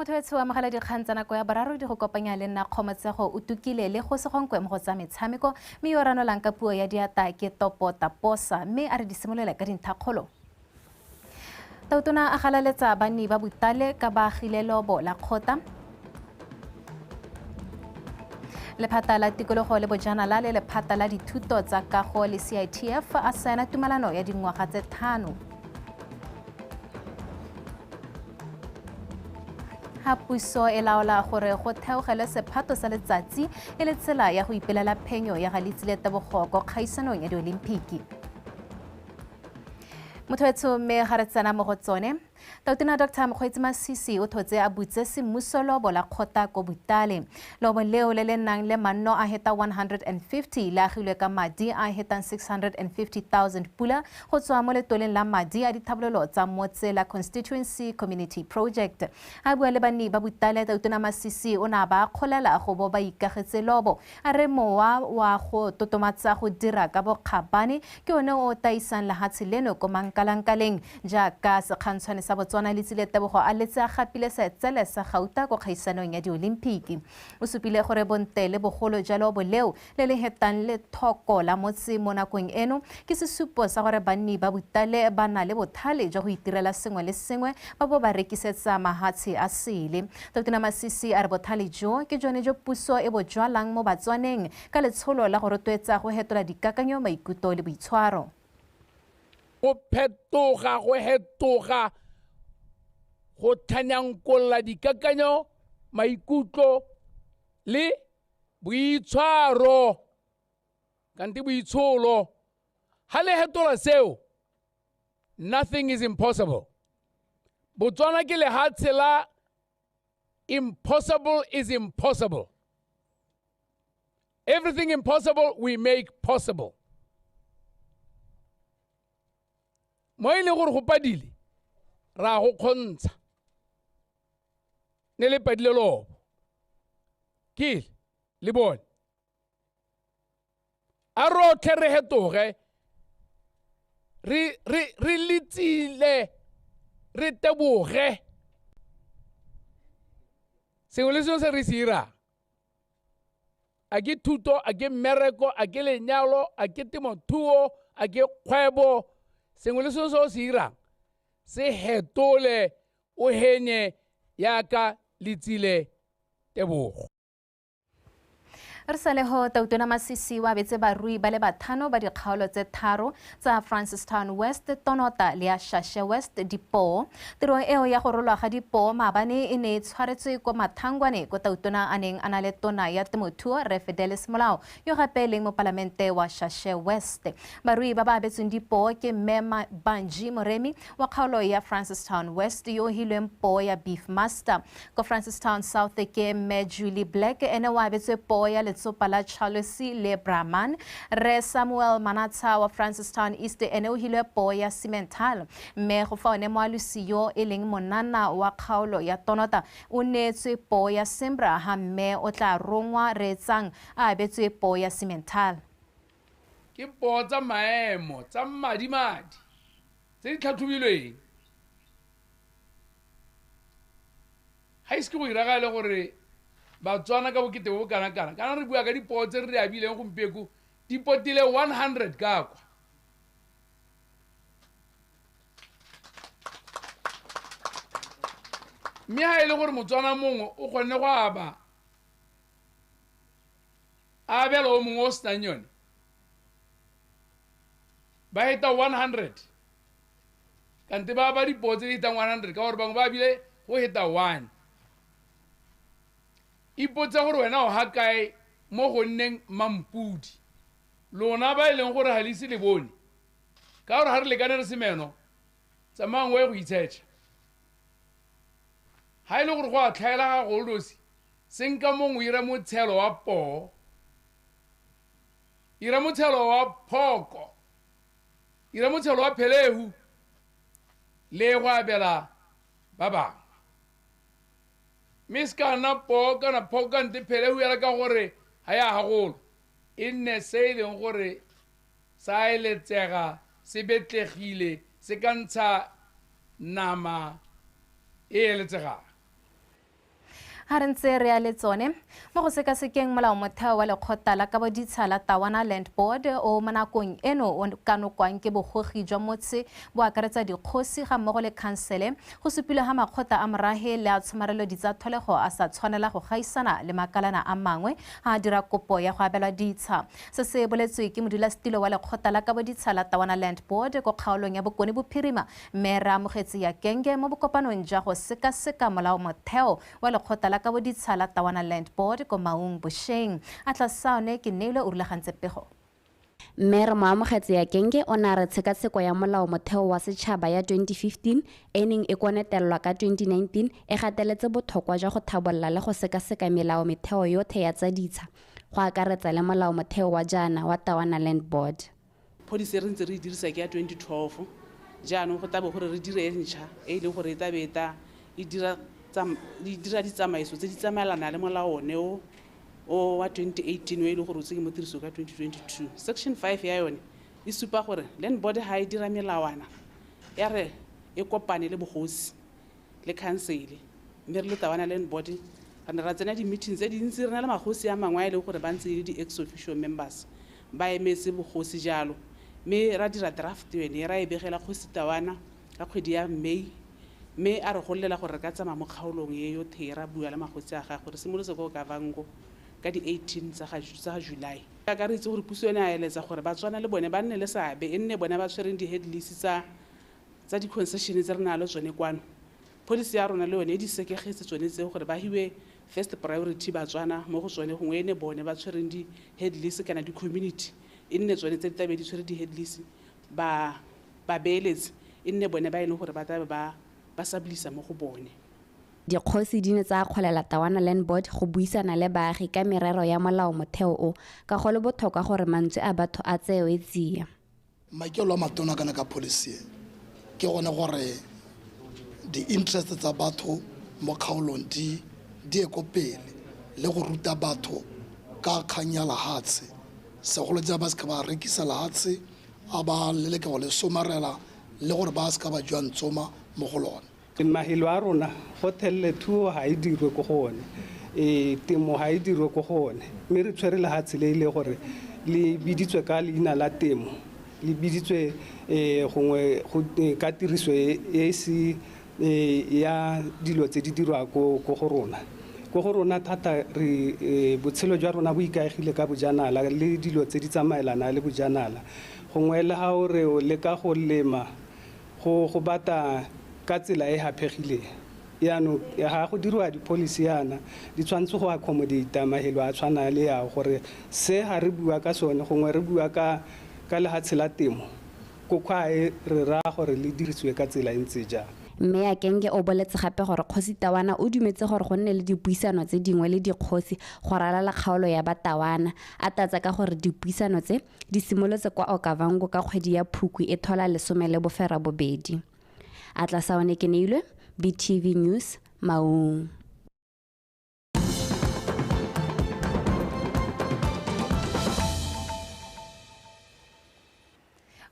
Motho wa tsho amogela dikgang tsa nako ya boraro di go kopanya le nna Kgomotsego o tukile le go segonkwe mo go tsa metshameko, mme yo ranolang ka puo ya diata ke Topo Taposa, mme a re di simolola ka dinthakgolo. Tautona a galaletsa banni ba Butale ka ba agile lobo la kgotla. Lephata la tikologo le bojanala le lephata la dithuto tsa kago le CITF a saena tumalano ya dingwaga tse 5. Ha puso e laola gore go theogele sephato sa letsatsi e le tsela ya go ipelela phenyo ya ga Letsile Tebogo ko kgaisanong ya diolimpiki. Motho wetsho, mme ga re tsena mo go tsone, Tautona Dr. Mokgweetsi Masisi o thotse a butse semmuso lobo la kgotla ko Butale. Lobo leo le le nang le manno a heta 150 le agilwe ka madi a hetang 650,000 pula go tswa mo letoleng la madi a dithabololo tsa motse la Constituency Community Project. A bua le banni ba Butale, Tautona Masisi o ne a ba akgolela go bo ba ikagetse lobo. A re mowa wa go totomatsa go dira ka bokgabane ke one o taisang lehatshe leno ko mankalankaleng jaaka sekgantshwane sa Botswana Letsile Tebogo a letse a gapile setsele sa gauta ko kgaisanong ya diolimpiki. O supile gore bontle le bogolo jwa lobo leo le le hetang lethoko la motse mo nakong eno ke sesupo sa gore banni ba Butale ba na le bothale jwa go itirela sengwe le sengwe ba bo ba rekisetsa mahatshe a sele. Tautona Masisi a re bothale jo ke jone jo puso e bo jwalang mo Batswaneng ka letsholo la go rotloetsa go hetola dikakanyo, maikutlo le boitshwaro. Go phetoga, go hetoga, go tlhanyankolla dikakanyo, maikutlo le boitshwaro, kante boitsholo. Ha le hetola seo, nothing is impossible. Botswana ke lehatshe la impossible is impossible. Everything impossible we make possible. Mo e leng gore go padile, ra go kgontsha. Ne le padile lobo. Ke le bone. A rotlhe re hetoge, re letsile, re teboge. Sengwe le sengwe se re se irang. A ke thuto, a ke mmereko, a ke lenyalo, a ke temothuo, a ke kgwebo, sengwe le sengwe se o se irang se hetole o henye yaka Letsile Tebogo. Re sale ho Tautona Masisi wa abetse barui ba le bathano ba dikgaolo tse 3 tsa Francistown West, Tonota le ya Shashe West dipoo. Tiro eo ya go rolwa ga dipoo maabane e ne e tshwaretswe ko Mathangwane ko Tautona a neng a na le tona ya temothuo Rre Fidelis Molao yo gape e leng mopalamente wa Shashe West. Barui ba ba abetsweng dipoo ke Mme Banji Moremi wa kgaolo ya Francistown West yo o hilweng poo ya Beef Master. Ko Francistown South ke Mme Julie Black ene o abetswe poo ya letsopa la Charlesi le Brahman. Rre Samuel Manatsha wa Francistown East ene o hilwe poo ya Cimental. Mme go fa one moalosi yo e leng monana wa kgaolo ya Tonota o neetswe poo ya Sembra ha mme o tla rongwa reetsang a abetswe poo ya Cimental. Ke poo tsa maemo tsa madimadi tse di tlhatlhobilweng. Ga ise ke go iragale gore Batswana ka bokete bo bo kana-kana, kana re bua ka dipoo tse re di abileng gompieko di potile 100 ka kwa. Mme ha e le gore Motswana mongwe o kgonne go aba, a abela o mongwe o senang yone, ba heta 100. Kante ba ba dipoo tse di hetang 100 ka gore bangwe ba abile go heta 1. Ipotse gore wena o ha kae mo go nneng mampudi. Lona ba e leng gore ga le ise le bone, ka gore ga re lekane re se meno, tsamayang o ye go itshetšha. Ha e le gore go a tlhaela ga go losi, senka mongwe ira motshelo wa poo, ira motshelo wa phoko, ira motshelo wa phelehu, le go abela ba bangwe. Mme se ka nna poo kana phoko kante phelehu ya ka gore ga ya gagolo, e nne se e leng gore sa eletsega, se betlegile, se ka ntsha nama e eletsegang. Ha re ntse re ya le tsone mo go sekasekeng molao motheo wa lekgotla la kaboditsha la Tawana Land Board o mo nakong eno o kanokwang ke bogogi jwa motse bo akaretsa dikgosi ga mmogo le khansele go supilwe ga makgotla a morahe le a tshomarelo ditsa tlholego a sa tshwanela go gaisana le makalana a mangwe a dira kopo ya go abelwa ditsha. Se se boletswe ke modulasetilo wa lekgotla la kaboditsha la Tawana Land Board ko kgaolong ya Bokone Bophirima mme re amogetse ya Kenge mo bokopanong jwa go sekaseka molao motheo wa lekgotla la kaboditsha la Tawana Land Board ko Maung bosheng. Atlasaone ke neilwe o rulagantse pego. Mme re mo amogetse ya Kenge o ne a re tshekatsheko ya molao motheo wa setšhaba ya 2015 e neng e konetelelwa ka 2019 e gateletse botlhokwa jwa go thabolola le go sekaseka melao metheo yotlhe ya tsa ditsha go akaretsa le molao motheo wa jaana wa Tawana Land Board. Policy e re ntse re e dirisa ke ya 2012 jaanong go tlabe gore re dire e ntšha e e leng gore e tlabe e ta e dira ditsamaiso tse di tsamaelana le molao one o wa 2018 o e leng gore o tsenye mo tirisong ka 2022. Section 5 ya yone e supa gore land board ha e dira melawana ya re e kopane le bogosi le khansele, mme re le Tawana Land Board re ne ra tsena di-meeting tse dintsi re na le magosi a mangwe a e leng gore ba ntse e le di-ex officio members ba emetse bogosi jalo, mme ra dira draft yone ra e begela kgosi Tawana ka kgwedi ya May, mme a re gololela gore re ka tsamaya mo kgaolong e yotlhe ra bua le magosi a gagwe. Re simolotse ko Okavango ka di-18 tsa ga July. Jaaka re itse gore puso yone a eletsa gore Batswana le bone ba nne le seabe, e nne bone ba tshwereng di-head lease tsa di-concession tse re nang le tsone kwano. Policy ya rona le yone e di sekegetse tsone tseo gore ba hiwe first priority Batswana mo go tsone, gongwe e ne bone ba tshwereng di-head lease kana di-community e nne tsone tse di tlabe di tshwere di-head lease, ba beeletse e nne bone ba e leng gore ba tlabe ba sabilisa mo go bone. Dikgosi di ne tsa akgolela Tawana Land Board go buisana le baagi ka merero ya molao motheo o ka go le botlhokwa gore mantswe a batho a tsewe tsia. Maikelo a matona kana ka policy ke gone gore di-interest tsa batho mo kgaolong di ye ko pele le go ruta batho ka kgang ya lehatshe, segolo ja ba se ka ba rekisa lehatshe a ba leleke go le somarela le gore ba se ka ba jwa ntsoma mo go lone. Mahelo a rona go thelle thuo ga e dirwe ko go one, temo ga e dirwe ko go one, mme re tshwere lehatshe le e le gore le biditswe ka leina la temo, le biditswe gongwe ka tiriso e se ya dilo tse di dirwa ko go rona. Ko go rona thata re botshelo jwa rona bo ikaegile ka bojanala le dilo tse di tsamaelana le bojanala, gongwe le ga o re o leka go lema go bata ka tsela e haphegileng. Yaanong ga go dirwa di-policy yana di tshwanetse go accommodate mahelo a tshwana le ya gore se ga re bua ka sone gongwe re bua ka lehatshe la temo ko khwae re raya gore le dirisiwe ka tsela e ntse jang. Mme ya Kenge o boletse gape gore kgosi Tawana o dumetse gore go nne le dipuisano tse dingwe le dikgosi go ralala kgaolo ya Batawana, a tlatsa ka gore dipuisano tse di simolotse kwa Okavango ka kgwedi ya Phukwi e thola 18. Atlasaone ke neilwe, BTV News, Maung.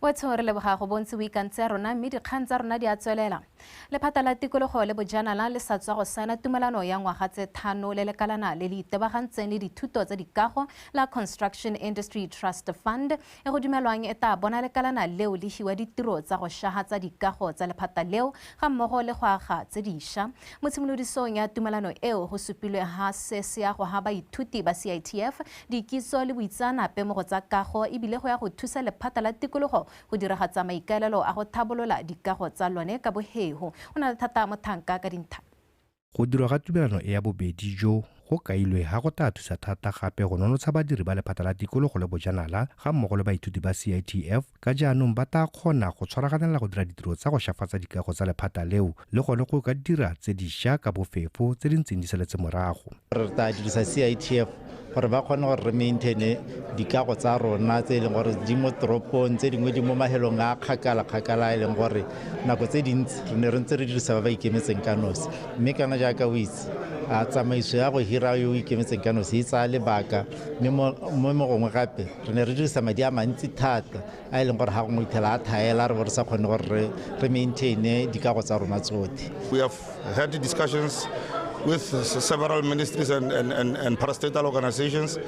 Wetho re leboga go bontse o ikantse ya rona mme dikgang tsa rona di a tswelela. Lephata la tikologo le bojanala le sa tswa go saena tumelano ya ngwaga tse 5 le lekalana le le itebagantseng le dithuto tsa dikago la Construction Industry Trust Fund e go dumelwang e ta bona lekalana leo le hiwa ditiro tsa go shahatsa dikago tsa lephata leo ga mmogo le go aga tse dišwa. Mo tshimolodisong ya tumelano eo go supilwe ha se se ya go ha baithuti ba CITF dikitso le boitseanape mo go tsa kago ebile go ya go thusa lephata la tikologo go diragatsa maikaelelo a go thabolola dikago tsa lone ka bohego. O na le thata mothanka ka dintha. Go dirwa ga tumelano e ya bobedi jo go kailwe ha go tla thusa thata gape go nonotsha badiri ba lephata la tikologo le bojanala ga mmogo le baithuti ba CITF ka jaanong ba tla kgona go tshwaraganela go dira ditiro tsa go shafatsa dikago tsa lephata leo le gone go ka dira tse dišwa ka bofefo tse di ntseng di saletse morago. Re tla dirisa CITF gore ba kgone gore re maintaine dikago tsa rona tse e leng gore di mo toropong, tse dingwe di mo mahelong a kgakala-kgakala e leng gore nako tse dintsi re ne re ntse re dirisa ba ba ikemetseng ka nosi, mme kana jaaka o itse a tsamaiso ya go hira yo o ikemetseng ka nosi e tsaya lebaka, mme mo gongwe gape re ne re dirisa madi a mantsi thata a e leng gore ga gongwe ithela a thaela re bo re sa kgone gore re maintaine dikago tsa rona tsotlhe. We have had discussions with several ministries and parastatal organizations,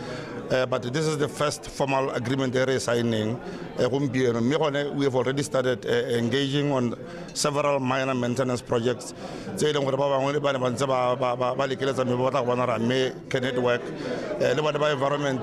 but this is the first formal agreement there is signing. We have already started engaging on several minor maintenance projects. Can it work? Environment,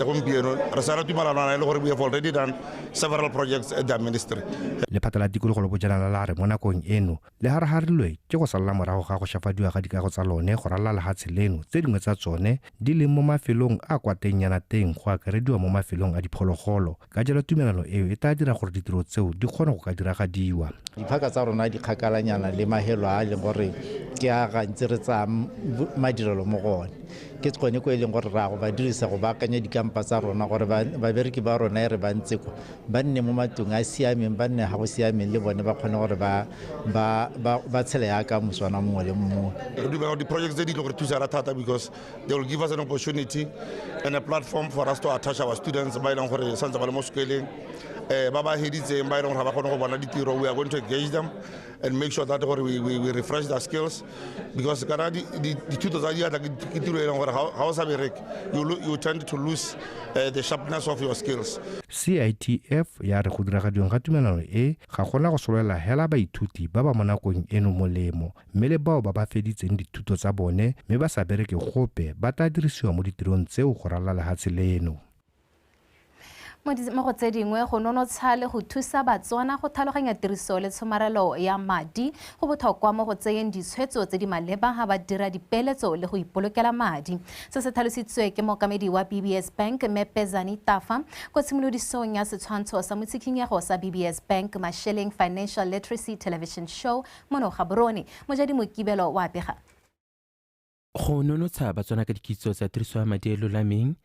we have already done several projects at the ministry. Lephata la tikologo le bojanala la re mo nakong eno le haraharilwe ke go salla morago ga go shafadiwa ga dikago tsa lone go ralala lehatshe leno, tse dingwe tsa tsone di leng mo mafelong a kwa tengnyana teng go akarediwa mo mafelong a diphologolo. Ka jalo tumelano eo e tla dira gore ditiro tseo di kgone go ka diragadiwa. Diphaka tsa rona di kgakalanyana le mahelo a leng gore ke a gantsi re tsaya madirelo mo go one. Ke tsone ko e leng gore ra go ba dirisa go baakanya dikampa tsa rona gore babereki ba rona e re ba ntse kwa ba nne mo matlong a siameng, ba nne ga go siameng le bone ba kgone gore ba tshele yaka moswana mongwe le mongwe. Re dumela di-projects tse di tlo go re thusa thata because they will give us an opportunity and a platform for us to attach our students ba e leng gore santse ba le mo sekoleng, ba ba heditseng ba e leng gore ga ba kgone go bona ditiro. We are going to engage them and make sure that we refresh their skills because kana dithuto tsa diatla ke tiro e leng gore ga o sa bereke you tend to lose the sharpness of your skills. CITF ya re go diragadiweng ga tumelano e ga gona go solela hela baithuti ba ba mo nakong eno molemo, mme le bao ba ba feditseng dithuto tsa bone mme ba sa bereke gope ba tla dirisiwa mo ditirong tseo go ralala lehatshe leno. Mo go tse dingwe, go nonotsha le go thusa Batswana go tlhaloganya tiriso le tshomarelo ya madi go botlhokwa mo go tseyeng ditshwetso tse di maleba ga ba dira dipeeletso le go ipolokela madi. Se se tlhalositswe ke mookamedi wa BBS Bank Mme Pezani Tafa ko tshimolodisong ya setshwantsho sa motshikhinyego sa BBS Bank Masheleng Financial Literacy Television Show mono Gaborone. Mojadi Mokibelo wa pega. Go nonotsha Batswana ka dikitso tsa tiriso ya madi e lolameng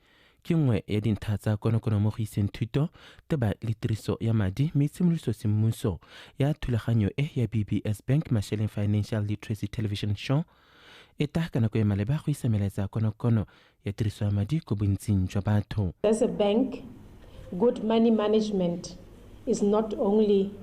ke nngwe ya dintlha tsa konokono mo go iseng thuto teba le tiriso ya madi, mme tshimolodiso semmuso ya thulaganyo e ya BBS Bank Masheleng Financial Literacy Television Show e ta ka nako e maleba go isa melaetsa konokono ya tiriso ya madi ko bontsing jwa batho. As a bank, good money management is not only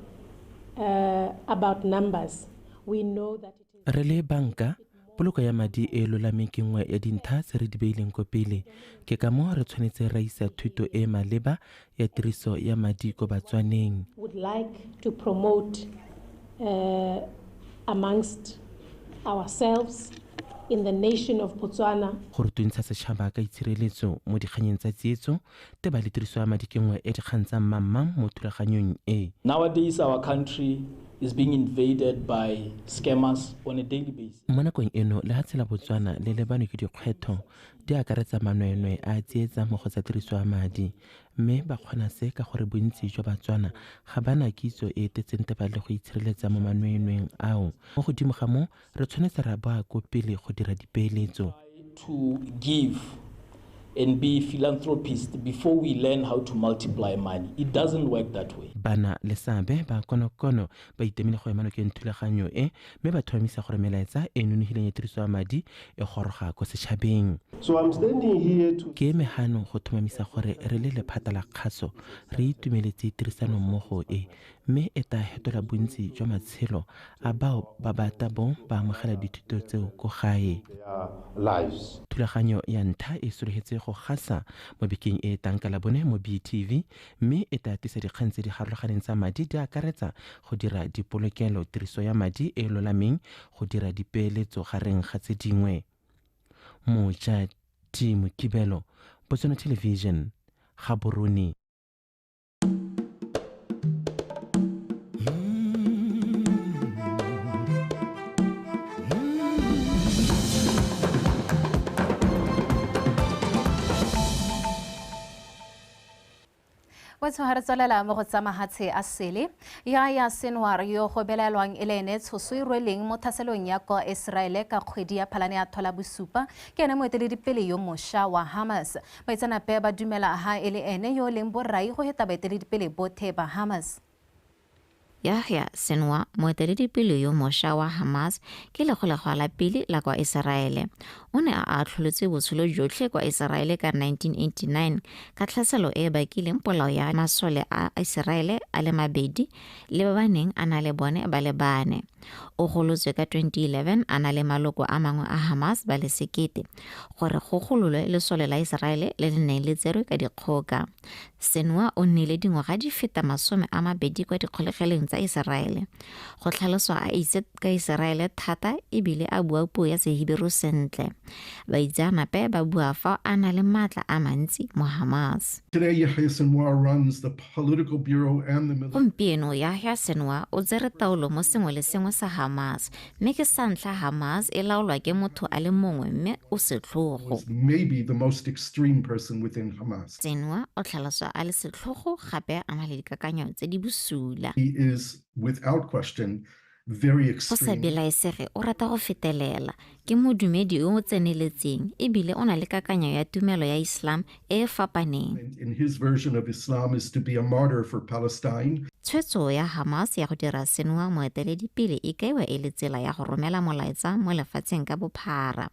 about numbers. We know that it is re le banka, poloko ya madi e lolameng ke nngwe ya dintlha tse re di beileng ko pele. Ke ka moo re tshwanetse ra isa thuto e maleba ya tiriso ya madi ko Batswaneng. Would like to promote amongst ourselves in the nation of Botswana. Go rutuntsha setšhaba ka itshireletso mo dikganyeng tsa tsietso teba le tiriso ya madi ke nngwe ya dikgang tsa mmangmang mo thulaganyong e. Nowadays our country is being invaded by scammers on a daily basis. Mo nakong eno lehatshe la Botswana le lebanwe ke dikgwetlho di akaretsa manweenwee a tsietsa mo go tsa tiriso ya madi, mme ba kgona se ka gore bontsi jwa Batswana ga ba na kitso e tetseng teba le go itshireletsa mo manweenweeng ao. Mo godimo ga moo re tshwanetse ra boa ko pele go dira dipeeletso. To give and be philanthropist before we learn how to multiply money. It doesn't work that way. Bana le seabe ba konokono ba itemile go ema nokeng thulaganyo e, mme ba tlhomamisa gore melaetsa e nonofileng ya tiriso ya madi e goroga ko setšhabeng. So I'm standing here to Ke eme gano go tlhomamisa gore re le lephata la kgaso re itumeletse tirisanommogo e, mme e tla fetola bontsi jwa matshelo a bao ba ba tabong ba amogela dithuto tseo ko gae. Thulaganyo ya ntlha e sologetse go gasa mo bekeng e tang ka labone mo BTV, mme e tla tisa dikgang tse di harologaneng tsa madi di akaretsa go dira dipolokelo, tiriso ya madi e lolameng, go dira dipeeletso gareng ga tse dingwe. Mojadi Mokibelo, Botswana Television, Gaborone. Wa tshwara tswelela mo go tsa mahatshe a sele ya Sinwar yo go belaelwang e le ene tshoso e rweleng mo thaselong ya kwa Israele ka kgwedi ya Phalane ya thola bosupa ke ene moeteledipele yo mošwa wa Hamas. Baitseanape ba dumela ha e le ene yo leng borai go heta baeteledipele bothe ba Hamas. Yahya Sinwar, moeteledipele yo mošwa wa Hamas, ke lekgolegwa la pele la kwa Iseraele. O ne a atlholetswe botshelo jotlhe kwa Iseraele ka 1989 ka tlhaselo e e bakileng polao ya masole a Iseraele a le mabedi le ba ba neng a na le bone ba le bane. O golotswe ka 2011 a na le maloko a mangwe a Hamas ba le 1000 gore go gololwe lesole la Iseraele le le neng le tserwe ka dikgoka. Sinwar o nnile dingwaga di feta 20 kwa dikgolegelong tsa Iseraele. Go tlhaloswa a itse ka Iseraele thata ebile a bua puo ya Seheberu sentle. Baitseanape ba bua fa a na le maatla a mantsi mo Hamas. Today, Yahya Sinwar runs the political bureau and the military. Gompieno Yahya Sinwar o tsere taolo mo sengwe le sengwe sa Hamas, mme ke sa ntlha Hamas e laolwa ke motho a le mongwe mme o setlhogo. Maybe the most extreme person within Hamas. Sinwar o tlhaloswa a le setlhogo gape a na le dikakanyo tse di bosula. He is, without question, very Go sa extreme. belaesege o rata go fetelela, ke modumedi yo o tseneletseng ebile o na le kakanyo ya tumelo ya Islam e e fapaneng. In his version of Islam is to be a martyr for Palestine. Tshwetso ya Hamas ya go dira Sinwar moeteledipele e kaiwa e le tsela ya go romela molaetsa mo lefatsheng ka bophara.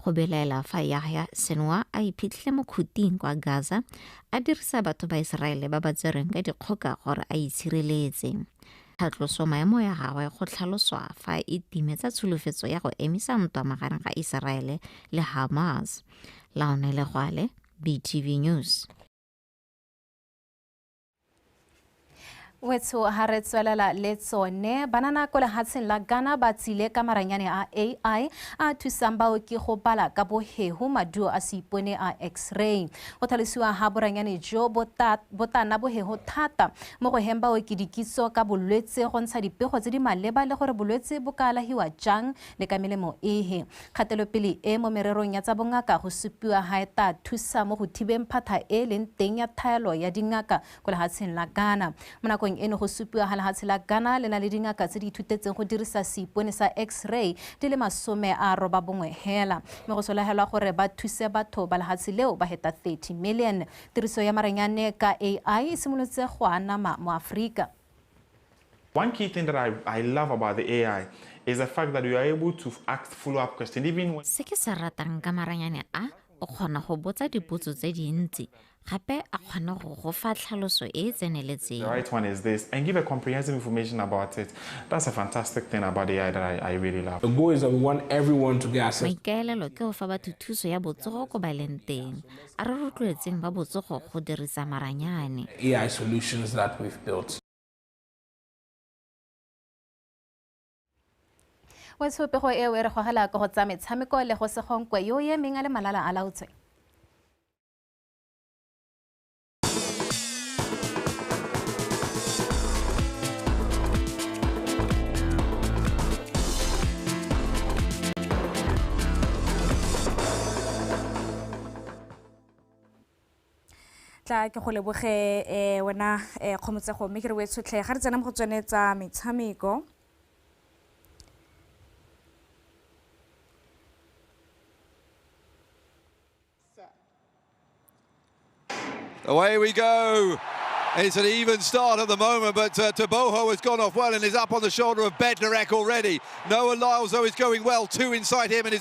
Go belaela fa Yahya Sinwar a iphitlhile mo khuting kwa Gaza a dirisa batho ba Iseraele ba ba tserweng ka dikgoka gore a itshireletse. Tlhatloso maemo ya gagwe go tlhaloswa fa e timetsa tsholofetso ya go emisa ntwa magareng ga Iseraele le Hamas. Laone Legwale, BTV News. Wetsho ha re tswelela le tsone banana ko lehatsheng la Ghana ba tsile ka maranyane a AI a thusang baoki go bala ka bohehu maduo a seipone a X-ray. Go tlhalosiwa ha boranyane jo bo tana bohehu thata mo go heng baoki dikitso ka bolwetse go ntsha dipego tse di maleba le gore bolwetse bo ka alahiwa jang le ka melemo ehe. Kgatelopele e mo mererong ya tsa bongaka go supiwa ha e tla thusa mo go thibeng phatha e leng teng ya thaelo ya dingaka ko lehatsheng la Ghana. Mo nakong eno go supiwa ha lehatshe la Ghana le na le dingaka tse di ithutetseng go dirisa seipone sa X-ray di le 91 hela, mme go solofelwa gore ba thuse batho ba lehatshe leo ba heta 30 million. Tiriso ya maranyane ka AI e simolotse go anama mo Afrika. One key thing that I love about the AI is the fact that you are able to ask follow-up questions even when Se ke se ratang ka maranyane a, o kgona go botsa dipotso tse dintsi gape a kgona go go fa tlhaloso e e tseneletseng. The right one is this, and give a comprehensive information about it. That's a fantastic thing about AI that I really love. The goal is that we want everyone to get access. Maikaelelo ke go fa batho thuso ya botsogo ko ba leng teng. A re rotloetseng ba botsogo go dirisa maranyane. AI solutions that we've built. Wetshopego eo e re gogela ko go tsa metshameko le go segonkwe yo o emeng a le malala a laotswe. Tla ke go leboge wena kgomotsego mme ke re wetshotlhe ga re tsena mo go tsone tsa metshameko. Away we go. It's an even start at the moment, but Teboho has gone off well and is up on the shoulder of Bednarek already. Noah Lyles, though, is going well, two inside him and is